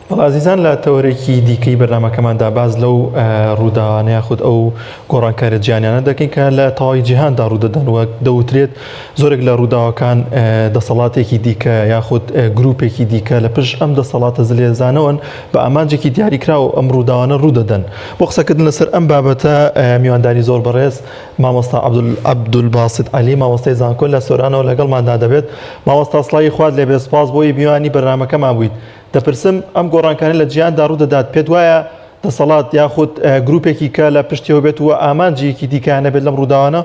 بەڵێ ئازیزان لە تەوەرێکی دیکەی بەرنامەکەماندا باس لەو ڕووداوانە یاخود ئەو گۆڕانکاریە جیهانیانە دەکەین کە لە تەواوی جیهاندا ڕوودەدەن وەک دەوترێت زۆرێک لە ڕووداوەکان دەسەڵاتێکی دیکە یاخود گروپێکی دیکە لە پشت ئەم دەسەڵاتە زلێزانەوەن بە ئامانجێکی دیاریکراو ئەم ڕووداوانە ڕوودەدەن بۆ قسەکردن لەسەر ئەم بابەتە میوانداری زۆر بەڕێز مامۆستا عەبدولباسیت عەلی مامۆستای زانکۆ لە سۆرانەوە لەگەڵماندا دەبێت. مامۆستا سڵاوی خوات لێبێت سپاس بۆی میوانی بەرنامەکەمان بوویت. دەپرسم ئەم گۆڕانکاریە لە جیهاندا ڕوودەدات پێت وایە دەسەڵات یاخود گروپێکی کە لە پشتیەوە بێت و ئامانجێکی دیکەیان نەبێت لەم ڕووداوانە؟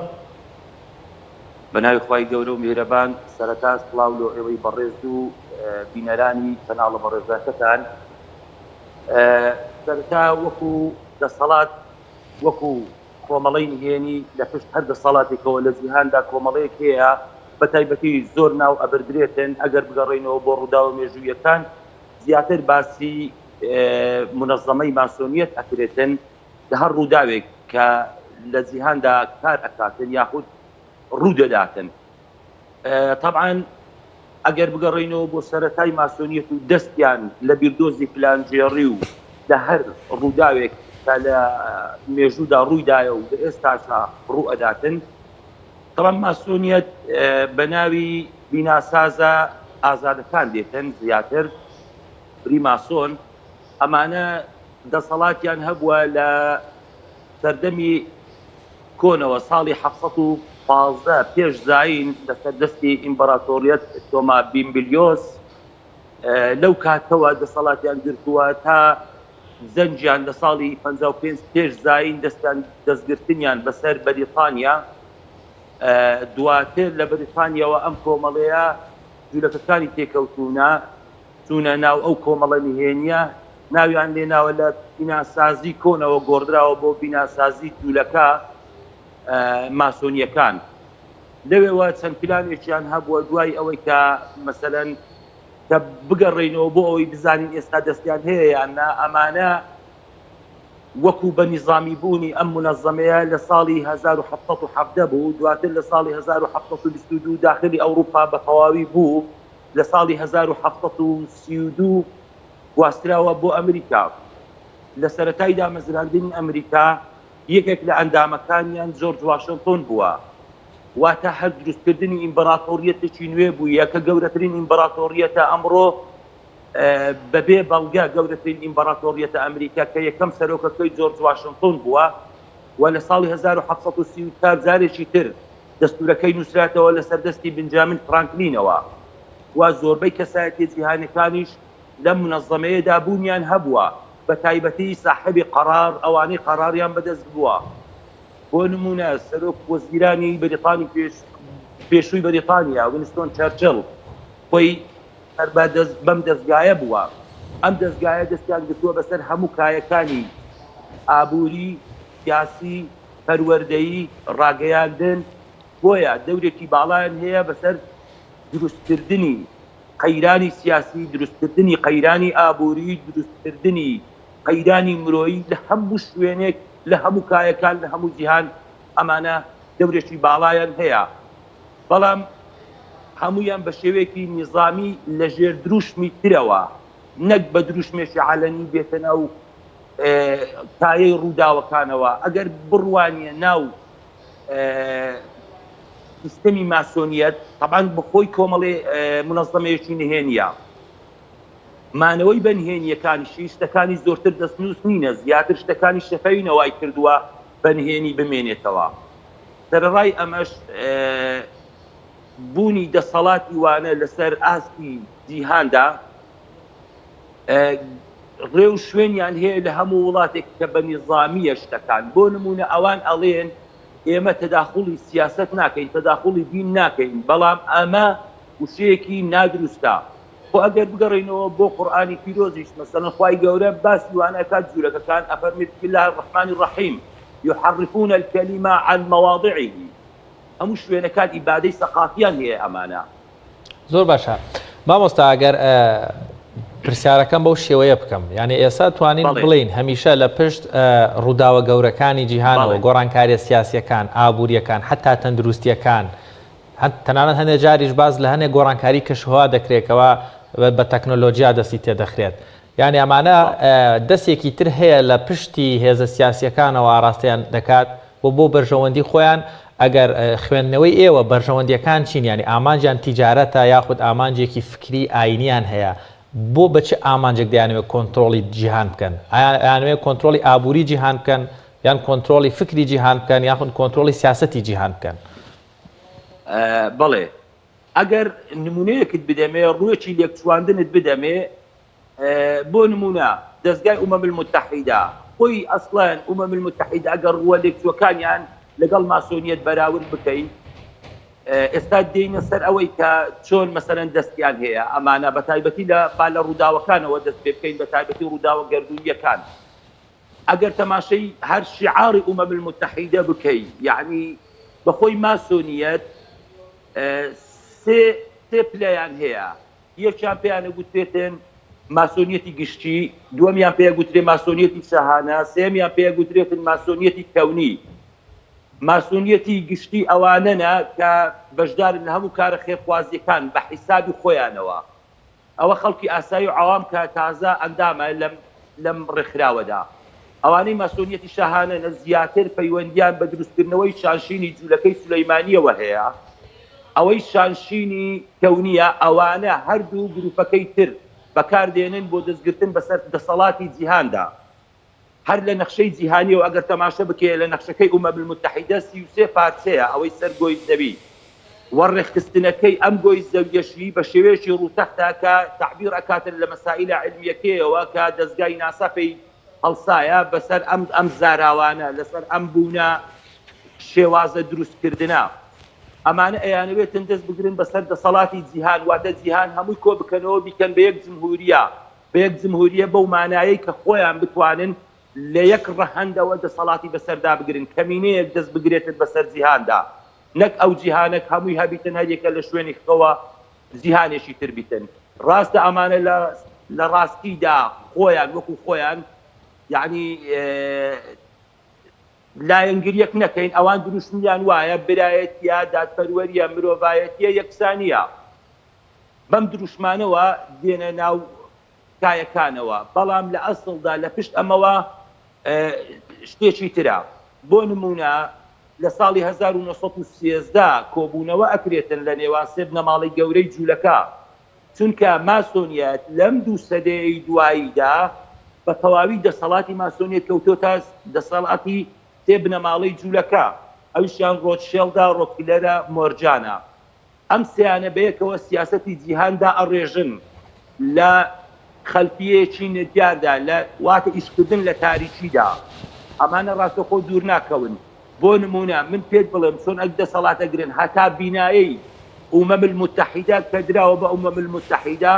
بە ناوی خوای گەورە و میهرەبان سەرەتا سڵاو لۆ ئێوەی بەڕێز و بینەرانی کەناڵە بەڕێزەکەتان. سەرەتا وەکو دەسەڵات وەکو کۆمەڵەی نهێنی لە پشت هەر دەسەڵاتێکەوە لە جیهاندا کۆمەڵەیەک هەیە، بە تایبەتی زۆر ناو ئەبردرێتن، ئەگەر بگەڕێینەوە بۆ ڕووداوە مێژوویەکان زیاتر باسی مونەزەمەی ماسۆنیەت ئەکرێتن لە هەر ڕووداوێک کە لە جیهاندا کار ئەکاتن یاخود ڕوودەداتن. تەبعەن ئەگەر بگەڕێینەوە بۆ سەرەتای ماسۆنیەت و دەستیان لە بیردۆزی پلانگێڕی و لە هەر ڕووداوێک کە لە مێژوودا ڕوویدایە و لە ئێستاشا ڕوو ئەداتن، تەبعەن ماسۆنیەت بە ناوی بیناسازە ئازادەکان دێتن زیاتر، فریماسۆن، ئەمانە دەسەڵاتیان هەبووە لە سەردەمی کۆنەوە ساڵی 715 پێش زایین لەسەر دەستی ئیمبراتۆریەت تۆما بیمبلیۆس لەو کاتەوە دەسەڵاتیان گرتووە تا زەنگیان لە ساڵی 55 پێش زایین دەستیان دەستگرتنیان بەسەر بەریتانیا دواتر لە بەریتانیاوە ئەم کۆمەڵەیە جوولەکەکانی تێکەوتوونە چوونە ناو ئەو کۆمەڵە نهێنییە، ناویان لێ ناوە لە بیناسازی کۆنەوە گۆڕدراوە بۆ بیناسازی جوولەکە ماسۆنییەکان. لەوێوە چەند پلانێکیان هەبووە دوای ئەوەی کە مەسەلەن کە بگەڕێینەوە بۆ ئەوەی بزانین ئێستا دەستیان هەیە یان نا، ئەمانە وەکو بە نیزامی بوونی ئەم مونەزەمەیە لە ساڵی 1717 بوو، دواتر لە ساڵی 1722 داخلی ئەوروپا بە تەواوی بوو. لە ساڵی 1732 گواستراوە بۆ ئەمریکا. لە سەرەتای دامەزراندنی ئەمریکا یەکێک لە ئەندامەکانیان جۆرج واشنتۆن بووە. واتە هەر دروستکردنی ئیمبراتۆریەتێکی نوێ بوویە کە گەورەترین ئیمبراتۆریەتە ئەمڕۆ بەبێ بەڵگە گەورەترین ئیمبراتۆریەتە ئەمریکا کە یەکەم سەرۆکەکەی جۆرج واشنتۆن بووە و لە ساڵی 1734 جارێکی تر دەستوورەکەی نووسراتەوە لەسەر دەستی بنجامین فرانکلینەوە و زۆربەی کەسایەتیە جیهانیەکانیش لەم مونەزەمەیەدا بوونیان هەبووە بە تایبەتی ساحێبی قەرار ئەوانەی قەراریان بەدەست بووە بۆ نموونە سەرۆک وەزیرانی بەریتانی پێشووی بەریتانیا وینستۆن چەرچڵ خۆی هەر بە دەست بەم دەزگایە بووە. ئەم دەزگایە دەستیان گرتووە بەسەر هەموو کایەکانی ئابووری، سیاسی، پەروەردەیی، ڕاگەیاندن، بۆیە دەورێکی باڵایان هەیە بەسەر دروستکردنی قەیرانی سیاسی، دروستکردنی قەیرانی ئابووری، دروستکردنی قەیرانی مرۆیی لە هەموو شوێنێک، لە هەموو کایەکان، لە هەموو جیهان ئەمانە دەورێکی باڵایان هەیە. بەڵام هەموویان بە شێوەیەکی نیزامی لە ژێر دروشمی ترەوە نەک بە دروشمێکی عەلەنی بێتە ناو کایەی ڕووداوەکانەوە ئەگەر بڕوانیە ناو سیستەمی ماسۆنیەت تەبعەن بەخۆی کۆمەڵێ منەزەمەیەکی نهێنیە مانەوەی بە نهێنیەکانیشی شتەکانی زۆرتر دەستنووس نینە زیاتر شتەکانی شەفەوی نەوای کردووە بە نهێنی بمێنێتەوە سەرەڕای ئەمەش بوونی دەسەڵاتی وانە لەسەر ئاستی جیهاندا ڕێ و شوێنیان هەیە لە هەموو وڵاتێک کە بە نیزامییە شتەکان بۆ نموونە ئەوان ئەڵێن ئێمە تەداخوڵی سیاسەت ناکەین تەداخوڵی دین ناکەین بەڵام ئەمە وشەیەکی نادروستە خۆ ئەگەر بگەڕێینەوە بۆ قورئانی پیرۆزیش مەسەلەن خوای گەورە باسی وانە ئەکات جوولەکەکان ئەفەرمێ بسم اللە الرحمن الرحیم یحرفون الکلمە عن مواضعه هەموو شوێنەکان ئیبادەی سەقافیان هەیە ئەمانە. زۆر باشە مامۆستا ئەگەر پرسیارەکەم بەو شێوەیە بکەم یعنی ئێستا توانین بڵین هەمیشە لە پشت ڕووداوە گەورەکانی جیهانەوە گۆڕانکاریە سیاسیەکان ئابووریەکان حتا تەندروستیەکان تەنانەت هەندێک جاریش باس لە هەنێک گۆڕانکاری کەشوهەوا دەکرێت کەوا بە تەکنۆلۆجیا دەستی تێدەخرێت. یانی ئەمانە دەستێکی تر هەیە لە پشتی هێزە سیاسیەکانەوە ئاراستەیان دەکات و بۆ بەرژەوەندی خۆیان ئەگەر خوێندنەوەی ئێوە بەرژەوەندیەکان چین یانی ئامانجیان تیجارەتە یاخود ئامانجێکی فکری ئاینیان هەیە بۆ بە چ ئامانجێک دەیانەوێت کۆنترۆڵی جیهان بکەن ئەیانەوێت کۆنترۆڵی ئابووری جیهان بکەن یان کۆنترۆڵی فکری جیهان بکەن یاخود کۆنترۆڵی سیاسەتی جیهان بکەن؟ بەڵێ ئەگەر نمونەیەکت بدەمێ ڕوویەکی لێکچواندنت بدەمێ بۆ نمونە دەزگای ئومەم المتحیدە خۆی ئەسڵەن ئومەم المتحیدە ئەگەر ڕووە لێکچووەکانیان لەگەڵ ماسۆنیەت بەراورد بکەی ئێستا دێینە سەر ئەوەی کە چۆن مەسەلەن دەستیان هەیە ئەمانە بە تایبەتی لە با لە ڕووداوەکانەوە دەست پێ بکەین بە تایبەتی ڕووداوە گەردوونیەکان ئەگەر تەماشەی هەر شیعاری ئومەم المتحیدە بکەی یەعنی بەخۆی ماسۆنیەت سێ سێ پلەیان هەیە یەکیان پێیان ئەگوترێتن ماسۆنیەتی گشتی، دووەمیان پێ ئەگوترێ ماسۆنیەتی شاهانە، سێیەمیان پێ ئەگوترێتن ماسۆنیەتی کەونی. ماسۆنیەتی گشتی ئەوانەنە کە بەشدارن لە هەموو کارە خێرخوازیەکان بە حیسابی خۆیانەوە. ئەوە خەڵکی ئاسایی و عەوام کە تازە ئەندامە لەم لەم ڕێکخراوەدا. ئەوانەی ماسۆنیەتی شاهانەنە زیاتر پەیوەندیان بە دروستکردنەوەی شانشینی جولەکەی سولەیمانیەوە هەیە. ئەوەی شانشینی کەونیە ئەوانە هەردوو گروپەکەی تر بەکاردێنن بۆ دەستگرتن بەسەر دەسەڵاتی جیهاندا. هەر لە نەخشەی جیهانیەوە ئەگەر تەماشە بکەیە لە نەخشەکەی ئومەم المتحدە 33 پارچەیە ئەوەی سەر گۆی زەوی و ڕێکخستنەکەی ئەم گۆی زەویەشی بە شێوەیەکی ڕووتەختە کە تەعبیر ئەکاتن لە مەسائیلە عیلمیەکەیەوە کە دەزگای ناسا پێی هەڵسایە بەسەر ئەم ئەم زاراوانە لەسەر ئەم بوونە شێوازە دروستکردنە ئەمانە ئەیانەوێتن دەست بگرن بەسەر دەسەڵاتی جیهان واتە جیهان هەمووی کۆ بکەنەوە بیکەن بە یەک جمهوریە بە یەک جمهوریە بەو مانایەی کە خۆیان بتوانن لە یەک ڕەهەندەوە دەسەڵاتی بەسەردا بگرن کەمینەیەک دەست بگرێتن بەسەر جیهاندا نەک ئەو جیهانەک هەمووی هەبیتن هەریەکە لە شوێنی خەوە جیهانێکی تر بیتن ڕاستە ئەمانە لە لە ڕاستیدا خۆیان وەکو خۆیان یعنی لایەنگریەک نەکەین ئەوان دروشمیان وایە برایەتیە دادپەروەریە مرۆڤایەتیە یەکسانیە بەم دروشمانەوە دێنە ناو کایەکانەوە بەڵام لە ئەسڵدا لە پشت ئەمەوە شتێکی ترە بۆ نمونە لە ساڵی 1913 کۆبوونەوە ئەکرێتن لە نێوان سێ بنەماڵەی گەورەی جوولەکە چونکە ماسۆنیەت لەم دوو سەدەیەی دواییدا بە تەواوی دەسەڵاتی ماسۆنیەت کەوتۆتە دەسەڵاتی سێ بنەماڵەی جوولەکە ئەویشیان ڕۆتشێڵدە، ڕۆکفیلەرە، مۆرجانە. ئەم سیانە بەیەکەوە سیاسەتی جیهان دائەڕێژن لە خەلفیەیەکی نەدیاردا لە واتە ئیشکردن لە تاریکیدا. ئەمانە ڕاستەوخۆ دوورناکەون. بۆ نموونە من پێت بڵێم چۆن ئەک دەسەڵات ئەگرن هەتا بینایەی ئومەم المتحدە کە دراوە بە ئومەم المتحدە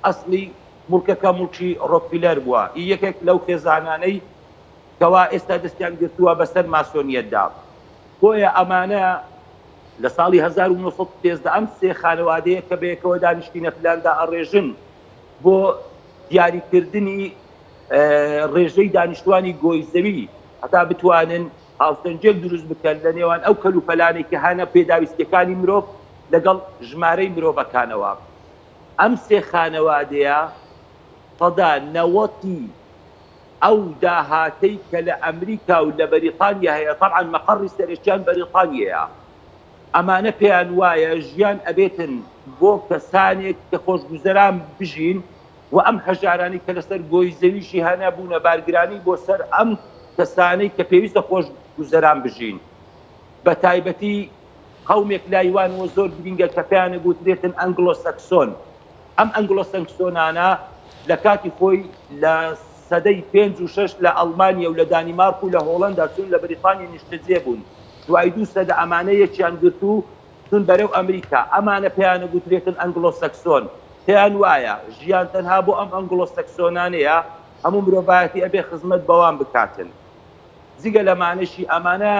ئەسڵی موڵکەکە موڵکی ڕۆکفیلەر بووە ئی یەکێک لەو خێزانانەی کەوا ئێستا دەستیان گرتووە بەسەر ماسۆنیەتدا بۆیە ئەمانە لە ساڵی 1913 ئەم سێ خانەوادەیە کە بەیەکەوە دانیشتینە پلان دائەڕێژن بۆ دیاریکردنی ڕێژەی دانیشتوانی گۆی زەوی هەتا بتوانن هاوسەنگیەک دروست بکەن لە نێوان ئەو کەلوپەلانەی کە هەنە پێداویستیەکانی مرۆڤ لەگەڵ ژمارەی مرۆڤەکانەوە. ئەم سێ خانەوادەیە سەدا نەوەتی ئەو داهاتەی کە لە ئەمریکا و لە بەریتانیا هەیە، تەبعەن مەقەڕی سەرەکیان بەریتانیەیە، ئەمانە پێیان وایە ژیان ئەبێتن بۆ کەسانێک کە خۆشگوزەران بژین و ئەم هەژارانەی کە لەسەر گۆی زەویشی هەنە بوونە بارگرانی بۆ سەر ئەم کەسانەی کە پێویستە خۆش گوزەران بژین بە تایبەتی قەومێک لای وان وە زۆر گرینگە کە پێیان ئەگوترێتن ئەنگلۆ سەکسۆن ئەم ئەنگلۆ سەنکسۆنانە لە کاتی خۆی لە سەدەی پێنج و شەش لە ئەڵمانیا و لە دانیمارک و لە هۆڵەندا چوون لە بەریتانیا نیشتەجێ بوون دوای دوو سەدە ئەمانە یەکیان گرت و چوون بەرەو ئەمریکا، ئەمانە پێیان ئەگوترێتن ئەنگڵۆ سەکسۆن، پێیان وایە ژیان تەنها بۆ ئەم ئەنگڵۆ سەکسۆنانەیە، هەموو مرۆڤایەتی ئەبێ خزمەت بەوان بکاتن. جگە لەمانەشی ئەمانە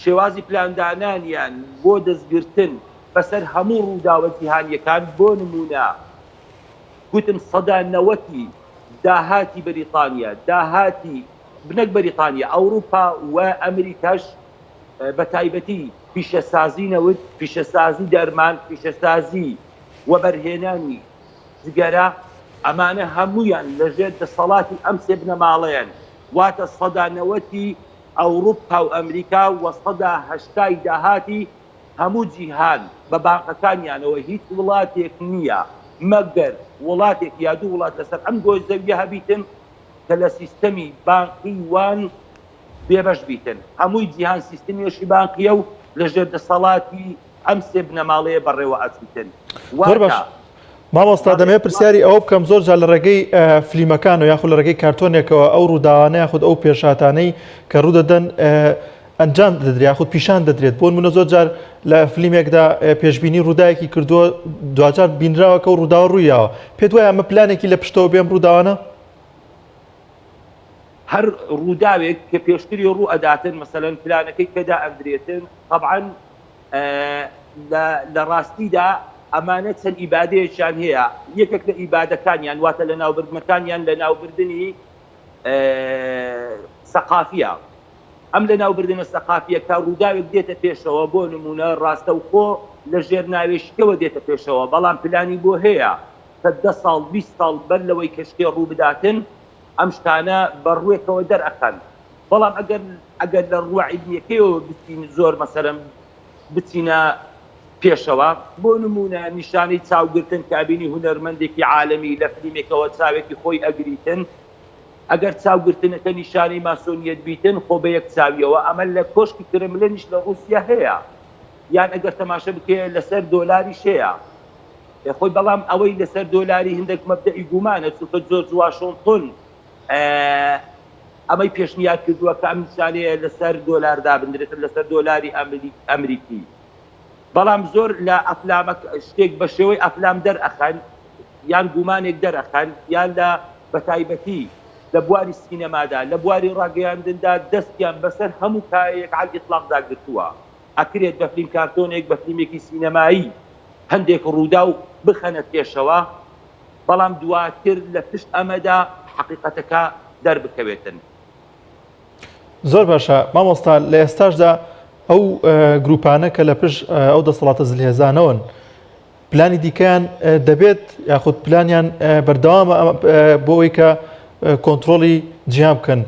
شێوازی پلاندانانیان بۆ دەستگرتن بەسەر هەموو ڕووداوە جیهانیەکان، بۆ نموونە گوتم سەدا نەوەتی داهاتی بەریتانیا، داهاتی نەک بەریتانیا، ئەوروپا و ئەمریکاش بە تایبەتی پیشەسازی نەوت، پیشەسازی دەرمان، پیشەسازی وەبەرهێنانی جگەرە. ئەمانە هەموویان لە ژێر دەسەڵاتی ئەم سێ بنەماڵەیەن، واتە سەدا نەوەتی ئەوروپا و ئەمریکا و سەدا هەشتای داهاتی هەموو جیهان بە بانقەکانیانەوە، هیچ وڵاتێک نییە مەگەر وڵاتێک یا دوو وڵات لەسەر ئەم گۆی زەویە هەبیتن کە لە سیستەمی بانقی وان بێبەش بیتن. هەمووی جیهان سیستمیەکی بانقیە و لە ژێر دەسەڵاتی ئەم سێ بنەماڵەیە بەڕێوە ئەچیتن. زۆر باش واتە مامۆستا بەڵێ دەمەوێت پرسیاری ئەوە بکەم زۆر جار لە ڕێگەی فلیمەکان و یاخود لە ڕێگەی کارتۆنێکەوە ئەو ڕووداوانە یاخود ئەو پێشهاتانەی کە ڕوودەدەن ئەنجام دەدرێت یاخود پیشان دەدرێت بۆ نمونە زۆر جار لە فلیمێکدا پێشبینی ڕووداوێکی کردووە دواجار بینراوە کە و ڕووداوە ڕوویاوە پێت وایە ئەمە پلانێکی لە پشتەوە بێم ڕووداوانە؟ هەر ڕووداوێک کە پێشتری ڕوو ئەداتن مەسەلەن پلانەکەی کە دائەندرێتن تەبعەن لە ڕاستیدا ئەمانە چەند ئیبادەیەکیان هەیە یەکێک لە ئیبادەکانیان واتە لە ناوبردنەکانیان لە ناوبردنی سەقافیە ئەم لە ناوبردنە سەقافیە کە ڕووداوێک دێتە پێشەوە بۆ نمونە ڕاستەوخۆ لە ژێر ناوێشکەوە دێتە پێشەوە بەڵام پلانی بۆ هەیە کە دە ساڵ 20 ساڵ بەر لەوەی کە شتێ ڕوو بداتن ئەم شتانە بە ڕووێکەوە دەرئەخەن بەڵام ئەگەر ئەگەر لە ڕووە عیلمیەکەیەوە بچین زۆر مەسەلەن بچینە پێشەوە بۆ نموونە نیشانەی چاوگرتن کە ئەبینی هونەرمەندێکی عالەمی لە فلیمێکەوە چاوێکی خۆی ئەگریتن ئەگەر چاوگرتنەکە نیشانەی ماسۆنیەت بیتن خۆ بە یەک چاویەوە ئەمە لە کۆشکی کرملنیش لە ڕووسیا هەیە یان ئەگەر تەماشە بکەیە لەسەر دۆلاریش هەیە خۆی بەڵام ئەوەی لەسەر دۆلاری هندێک مەبدەئی گومانە چونکە جۆرج واشنتن ئەمەی پێشنیار کردووە کە ئەم نیشانەیە لەسەر دۆلار دابندرێتن لەسەر دۆلاری ئەمریکی بەڵام زۆر لە ئەفلامە شتێک بە شێوەی ئەفلام دەرئەخەن یان گومانێک دەرەخەن یان لە بەتایبەتی لە بواری سینەمادا لە بواری ڕاگەیاندندا دەستیان بەسەر هەموو کایەیەک عەل ئیتلاقدا گرتووە ئەکرێت بە فلیم کارتۆنێک بە فلیمێکی سینەمایی هەندێک ڕووداو بخەنە پێشەوە بەڵام دواتر لە پشت ئەمەدا حەقیقەتەکە دەربکەوێتن. زۆر باشە مامۆستا لە ئێستاشدا ئەو گروپانە کە لە پشت ئەو دەسەڵاتە زلهێزانەوەن پلانی دیکەیان دەبێت یاخود پلانیان بەردەوامە بۆ ئەوەی کە کۆنتترۆلی جیهان بکەن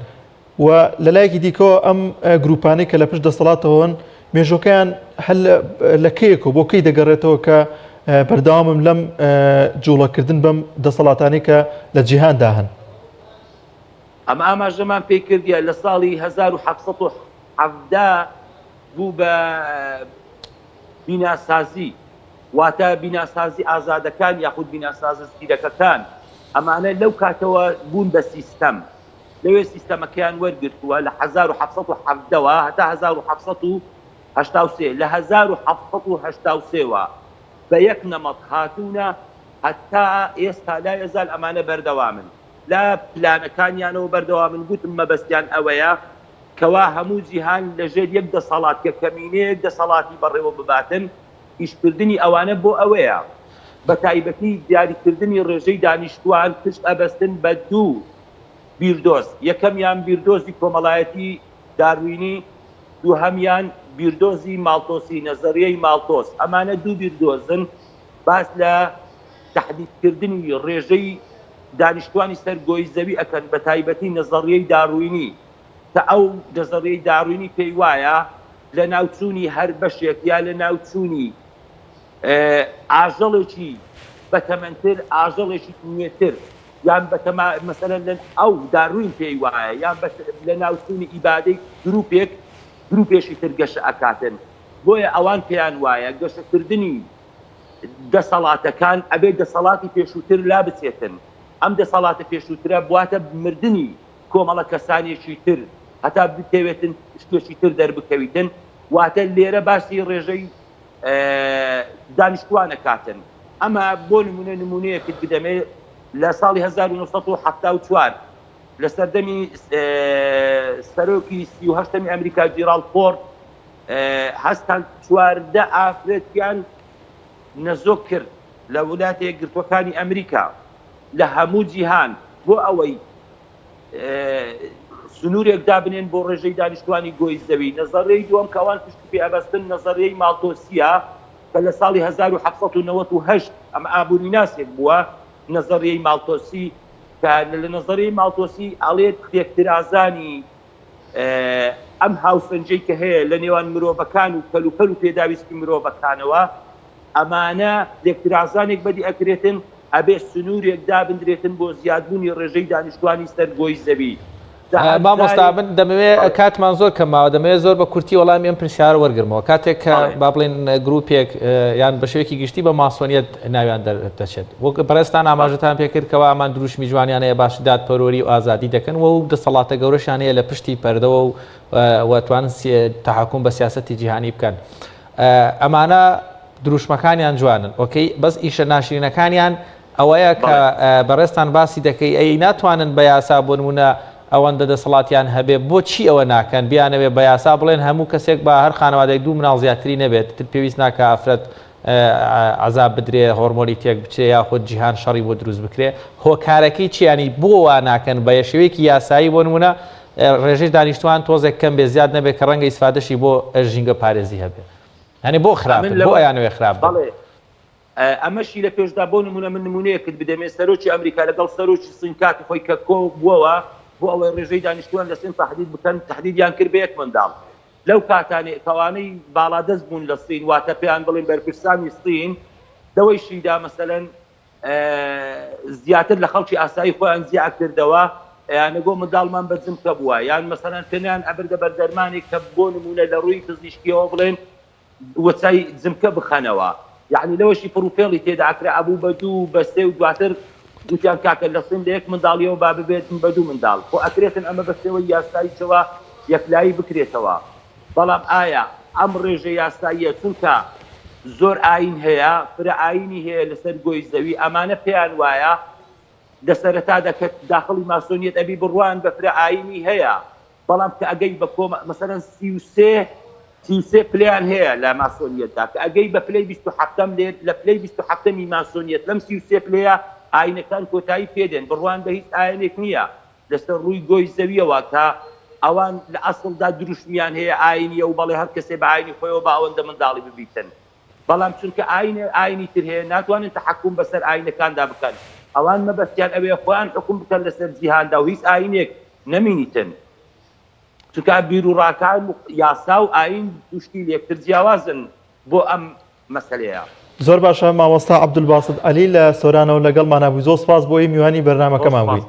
و لە لایەکی دیکەوە ئەم گروپانەی کە لە پشت دەسەڵاتەوەن مێژۆکەیان هەر لە کەیەکەوە بۆ کەی دەگەڕێتەوە کە بەردەوامم لەم جوڵەکردن بەم دەسەڵاتانەی کە لە جیهاندا هەن؟ ئەمە ئاماژەمان پێی کردیە لە ساڵی 1717 بوو بە بیناسازی واتە بیناسازی ئازادەکان یاخود بیناسازە زیرەکەکان ئەمانە لەو کاتەوە بوون بە سیستەم لەوێ سیستەمەکەیان وەرگرتووە لە 1717 وە هەتا 1783، لە 1783 وە بە یەک نەمەط هاتوونە هەتا ئێستا لا یەزال ئەمانە بەردەوامن لە پلانەکانیانەوە بەردەوامن، گوتم مەبەستیان ئەوەیە کەوا هەموو جیهان لە ژێر یەک دەسەڵات کە کەمینەیەک دەسەڵاتی بەڕێوە بباتن، ئیشکردنی ئەوانە بۆ ئەوەیە بەتایبەتی دیاریکردنی ڕێژەی دانیشتوان پشت ئەبەستن بە دوو بیردۆز، یەکەمیان بیردۆزی کۆمەڵایەتی داروینی، دووهەمیان بیردۆزی ماڵتۆسی، نەزەریەی ماڵتۆس، ئەمانە دوو بیردۆزن باس لە تەحدیدکردنی ڕێژەی دانیشتوانی سەر گۆی زەوی ئەکەن، بەتایبەتی نەزەریەی داروینی کە ئەو نەزەریەی داروینی پێی وایە لەناوچوونی هەر بەشێک یا لەناوچوونی ئاژەڵێکی بەتەمەنتر، ئاژەڵێکی نوێتر یان بەتەما مەسەلەن لە ئەو داروین پێی وایە یان بە لەناوچوونی ئیبادەی گروپێک گروپێکی تر گەشە ئەکاتن بۆیە ئەوان پێیان وایە گەشەکردنی دەسەڵاتەکان ئەبێ دەسەڵاتی پێشووتر لابچێتن ئەم دەسەڵاتە پێشووترە بواتە مردنی کۆمەڵە کەسانێکی تر هەتا بتەوێتن شتێکی تر دەربکەویتن واتە لێرە باسی ڕێژەی دانیشتوان ئەکاتن ئەمە بۆ نمونە نمونەیەکت بدەمێ لە ساڵی 1974 لە سەردەمی سەرۆکی 38 ئەمریکا جیراڵد فۆرد هەستان چواردە ئافرەتیان نەزۆک کرد لە وڵاتە یەکگرتووەکانی ئەمریکا لە هەموو جیهان بۆ ئەوەی سنوورێک دابنێن بۆ ڕێژەی دانیشتوانی گۆی زەوی. نەزەریەی دووەم کە ئەوان پشتی پێ ئەبەستن نەزەریەی ماڵتۆسییە کە لە ساڵی 1798 ئەمە ئابووریناسێک بووە. نەزەریەی ماڵتۆسی کە لە نەزەریەی ماڵتۆسی ئەڵێت تێکترازانی ئەم هاوسەنگیەی کە هەیە لە نێوان مرۆڤەکان و کەلوپەل و پێداویستی مرۆڤەکانەوە ئەمانە لێکترازانێک بەدی ئەکرێتن ئەبێ سنوورێک دابندرێتن بۆ زیادبوونی ڕێژەی دانیشتوانی سەر گۆی زەوی. مامۆستا من دەمەوێ کاتمان زۆر کەم ماوە دەمەوێت زۆر بە کورتی وەڵامی ئەم پرسیارە وەرگرمەوە کاتێک کە با بڵێن گروپێک یان بە شێوەیەکی گشتی بە ماسۆنیەت ناویان دەردەچێت وەک بەڕێزتان ئاماژەتان پێکرد کەوا ئەمان دروشمی جوانیان هەیە باسی دادپەروەری و ئازادی دەکەن و دەسەڵاتە گەورەشیان هەیە لە پشتی پەردەوە و و توان تەحەکوم بە سیاسەتی جیهانی بکەن ئەمانە دروشمەکانیان جوانن ئۆکەی بەس ئیشە ناشرینەکانیان ئەوەیە کە بەڕێزتان باسی دەکەی ئەی ناتوانن بە یاسا بۆ نمونە ئەوەندە دەسەڵاتیان هەبێ بۆچی ئەوە ناکەن بیانەوێ بە یاسا بڵێن هەموو کەسێک بە هەر خانەوادێک دوو مناڵ زیاتری نەبێت تر پێویست ناکە ئافرەت عذاب بدرێ هۆرمۆنی تێک بچێ یاخود جیهان شەڕی بۆ دروست بکرێ هۆکارەکەی چیانی بۆ وا ناکەن بە شێوەیەکی یاسایی بۆ نمونە ڕێژەی دانیشتوان تۆزێک کەم بێ زیاد نەبێت کە ڕەنگە ئیسفادەشی بۆ ژینگە پارێزی هەبێ یانی بۆ خراپن بۆ ئەیانەوێ خراپ بن. ئەمەشی لە پێشدا بۆ نمونە من نمونەیەکت بدەمێ سەرۆکی ئەمریکا لەگەڵ سەرۆکی سین کاتی خۆی کە کۆ بووەوە بۆ ئەوەی ڕێژەی دانیشتوان لە سین تەحدید بکەن تەحدیدیان کرد بە یەک منداڵ لەو کاتانەی کەوانەی باڵادەست بوون لە سین واتە پێیان بڵێن بەرپرسانی سین لەوەیشیدا مەسەلەن زیاتر لە خەڵکی ئاسایی خۆیان جیا کردەوە یانەگۆ منداڵمان بە جمکە بووە یان مەسەلەن پێیان ئەبردە بەر دەرمانێک کە بۆ نمونە لە ڕووی پزیشکیەوە بڵێن وەچای جمکە بخەنەوە یەعنی لەوەشی پڕوپێڵی تێدا ئەکرا ئەبوو بە دوو بە سێ و دواتر گوتیان کاکە لە سن لە یەک منداڵیەوە با ببێتن بە دوو منداڵ خۆ ئەکرێتن ئەمە بە شێوەی یاساییشەوە یەکلایی بکرێتەوە بەڵام ئایا ئەم ڕێژە یاساییە چونکە زۆر ئاین هەیە فرە ئاینی هەیە لەسەر گۆی زەوی ئەمانە پێیان وایە لە سەرەتادا کە داخڵی ماسۆنیەت ئەبی بڕوایان بە فرە ئاینی هەیە بەڵام کە ئەگەی بە کۆمە مەسەلەن 33 33 پلەیان هەیە لە ماسۆنیەتدا کە ئەگەی بە پلەی 27ەم لێ لە پلەی 27ەمی ماسۆنیەت لەم 33 پلەیە ئاینەکان کۆتایی پێدێن بڕوان بە هیچ ئاینێک نییە لەسەر ڕووی گۆی زەویەوە کە ئەوان لە ئەسڵدا دروشمیان هەیە ئاینیە و بەڵێ هەر کەسێ بە ئاینی خۆیەوە با ئەوەندە منداڵی ببیتن بەڵام چونکە ئاینێ ئاینی تر هەیە ناتوانن تەحەکوم بەسەر ئاینەکاندا بکەن ئەوان مەبەستیان ئەوەیە خۆیان حوکم بکەن لەسەر جیهاندا و هیچ ئاینێک نەمینیتن چونکە بیروڕاکان و یاسا و ئاین دوو شتی لێکتر جیاوازن بۆ ئەم مەسەلەیە. زۆر باشە مامۆستا عەبدولباسط عەلی لە سۆرانەوە لەگەڵمانا بووی زۆر سپاس بۆ ئەوەی میوانی بەرنامەکەمان بووی.